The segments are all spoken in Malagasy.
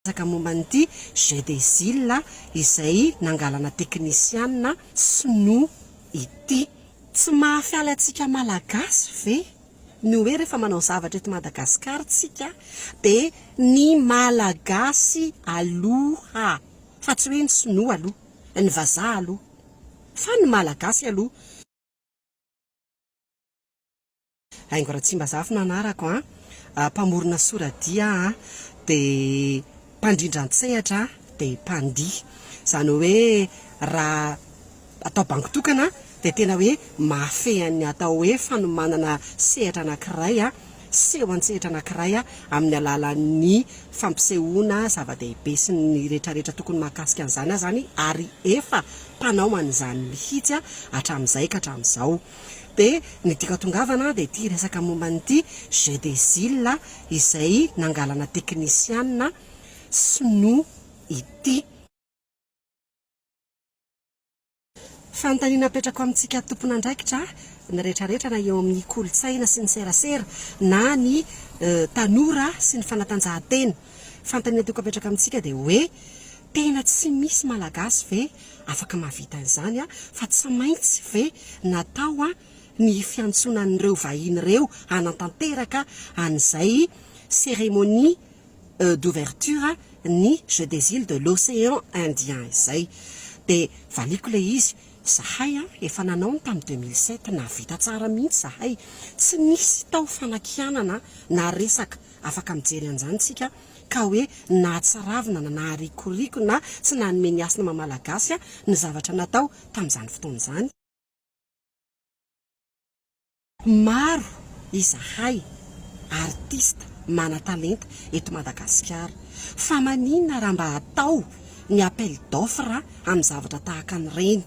Resaka momba an'ity Jeux des Iles izay nangalana teknisianina sinoa ity. Tsy mahafaly antsika Malagasy ve ny hoe rehefa manao zavatra eto Madagasikara tsika dia ny Malagasy aloha fa tsy hoe ny sinoa aloha, ny vazaha aloha fa ny Malagasy aloha. Haingo Ratsimbazafy no anarako an, mpamorona soradia aho dia mpandrindra an-tsehatra dia mpandihy. Izany hoe raha atao bango tokana dia tena hoe mahafehy an'ny atao hoe fanomanana sehatra anankiray, seho an-tsehatra anankiray amin'ny alalan'ny fampisehoana zava-dehibe sy ny rehetrarehetra tokony mahakasika an'izany aho izany ary efa mpanao an'izany mihitsy hatramin'izay ka hatramin'izao. Dia ny tiako hatongavana dia ity resaka momba an'ity Jeux des Iles izay nangalana teknisianina sinoa ity. Fanontaniana apetrako amintsika tompon'andraikitra ny rehetrarehetra na eo amin'ny kolontsaina sy ny serasera na ny tanora sy ny fanatanjahantena. Fanontaniana tiako apetraka amintsika dia hoe tena tsy misy Malagasy ve afaka mahavita an'izany fa tsy maintsy ve natao ny fiantsoana an'ireo vahiny ireo hanatanteraka an'izay cérémonie d'ouverture ny Jeux des îles de l'Océan Indien izay. Dia valiako ilay izy, zahay efa nanao ny tamin'ny 2007, nahavita tsara mihitsy zahay, tsy nisy tao fanakianana na resaka Afaka mijery an'izany isika ka hoe nahatsiravina na naharikoriko na tsy nanome ny hasina maha Malagasy ny zavatra natao tamin'izany fotoana izany. Maro izahay artista manan-talenta eto Madagasikara. Fa maninona raha mba atao ny appel d'offre amin'ny zavatra tahaka an'ireny?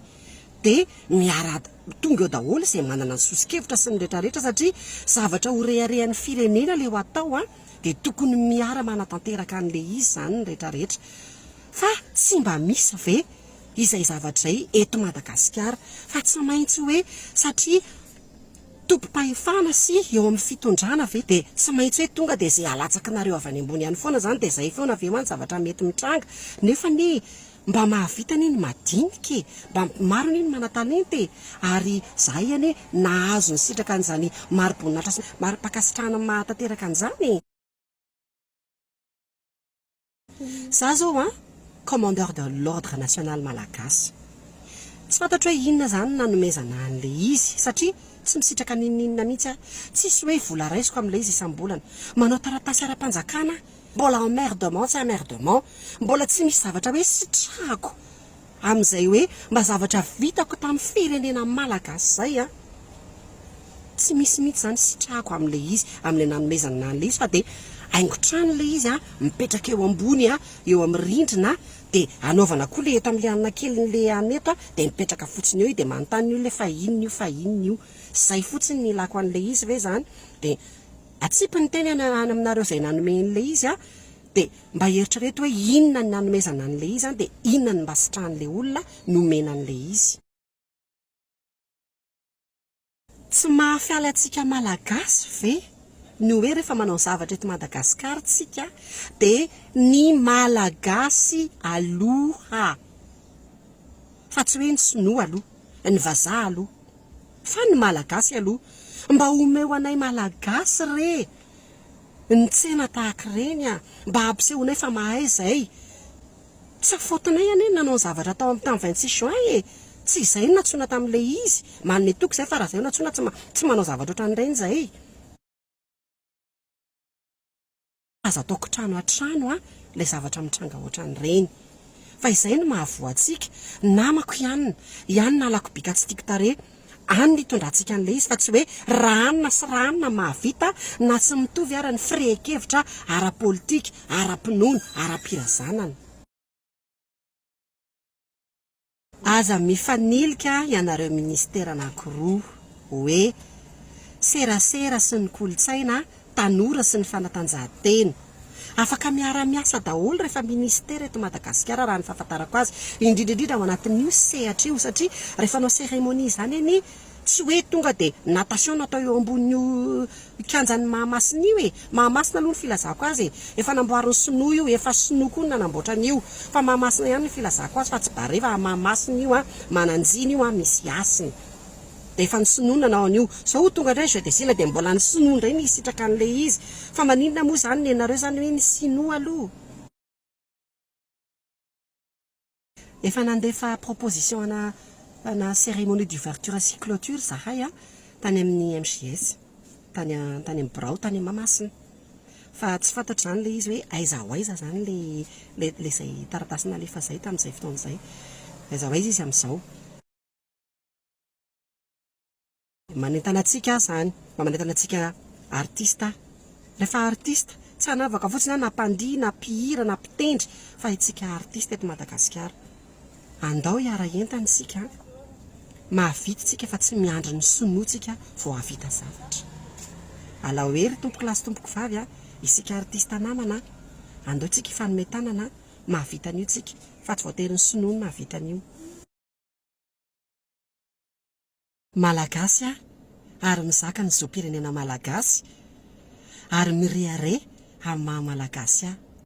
Dia miara tonga eo daholo izay manana ny soso-kevitra sy ny retraretra satria zavatra ho reharehan'ny firenena le ho atao an, dia tokony miara manatanteraka an'le izy izany ny retraretra. Fa tsy mba misy ve izay zavatra izay eto Madagasikara fa tsy maintsy hoe satria tompom-pahefana sy eo amin'ny fitondrana ve dia tsy maintsy hoe tonga dia izay alatsakinareo avy any ambony any foana izany dia izay foana ve ho'a ny zavatra mety mitranga nefa anie Mba mahavita anie ny madinika e! Mba maro anie ny manan-talenta e! Ary zahay anie nahazo nisitraka an'izany mari-boninahitra sy mari-pankasitrahana mahatanteraka an'izany e! Za zao an, commandeur de l'ordre national malagasy. Tsy fantatro hoe inona izany nanomezana an'ilay izy satria tsy misitraka n'inon'inona mihitsy aho. Tsisy hoe vola raisiko amin'ilay izy isam-bolana. Manao taratasy ara-panjakana aho. Mbola emmerdement tsy emmerdement, mbola tsy misy zavatra hoe sitrahako amin'izay hoe mba zavatra vitako tamin'ny firenena malagasy izay an! Tsy misy mihitsy izany sitrahako amin'ilay izy, amin'ilay nanomezana an'ilay izy fa dia haingon-trano ilay izy an, mipetraka eo ambony an, eo amin'ny rindrina dia anaovana koa ilay eto amin'ilay anona kelin'ilay anona eto an, dia mipetraka fotsiny eo io dia manontany ny olona hoe fa inona io fa inona io? Izay fotsiny ny ilako an'ilay izy ve izany? Dia Atsipy ny teny any aminareo izay nanome an'ilay izy an, dia mba eritrereto hoe inona ny nanomezana an'ilay izy an, dia inona no mba sitrahan'ilay olona nomena an'ilay izy. Tsy mahafaly antsika Malagasy ve ny hoe rehefa manao zavatra eto Madagasikara tsika dia ny Malagasy aloha fa tsy hoe ny sinoa aloha, ny vazaha aloha. Fa ny Malagasy aloha mba omeo anay Malagasy re ny tsena tahaka ireny a! Mba ampisehoanay fa mahay izay. Tsy faute-nay anie ny nanao ny zavatra tao amin'ny tamin'ny 26 juin e! Tsy izay no nantsoina tamin'ilay izy. Manome toky izay fa raha izay no nantsoina tsy tsy manao zavatra ohatran'ireny izay. Aza atao kitrano an-trano an ilay zavatra mitranga ohatran'ireny. Fa izay no mahavoa antsika. Namako i anona. I anona halako bika tsy tiako tarehy. Any no itondrantsika an'ilay izy fa tsy hoe rahanina sy rahanina mahavita na tsy mitovy ara ny firehan-kevitra ara-politika, ara-pinoana, ara-pirazanana. Aza mifanilika ianareo ministera anankiroa hoe serasera sy ny kolontsaina, tanora sy ny fanatanjahantena. Afaka miara miasa daholo rehefa ministera eto Madagasikara raha ny fahafantarako azy, indrindra indrindra ao anatin'io sehatra io satria rehefa hanao cérémonie izany anie. Tsy hoe tonga dia natation no atao eo ambonin'io kianjan'i Mahamasina io e! Mahamasina aloha ny filazako azy e! Efa namboarin'ny sinoa io, efa sinoa koa no nanamboatra an'io. Fa Mahamasina ihany ny filazako azy fa tsy Barea fa Mahamasina io an, Mananjina io an, misy hasiny. Dia efa ny sinoa no nanao an'io. Zao ho tonga indray ny jeu des îles dia mbola ny sinoa indray no hisitraka an'ilay izy. Fa maninona moa izany nenareo izany hoe ny sinoa aloha? Efa nandefa proposition ana ana cérémonie d'ouverture sy clôture zahay a, tany amin'ny MJS, tany tany amin'ny birao tany Mahamasina. Fa tsy fantatro izany ilay izy hoe aiza ho aiza izany ilay ilay ilay izay taratasy nalefa izay tamin'izay fotoana izay. Aiza ho aiza izy amin'izao. Manentana antsika aho izany, mba manentana antsika artiste aho. Rehefa artiste, tsy hanavaka fotsiny aho na mpandihy na mpihira na mpitendry fa isika artiste eto Madagasikara. Andao hiara-hientana isika an! Mahavita isika fa tsy miandry ny sinoa tsika vao hahavita zavatra. Alao hery tompoko lahy sy tompoko vavy a, isika artiste namana a, andao tsika hifanome tanana a, mahavita an'io tsika fa tsy voatery ny sinoa no mahavita an'io. Malagasy aho ary mizaka ny zom-pirenena Malagasy ary mirehareha amin'ny maha Malagasy ahy.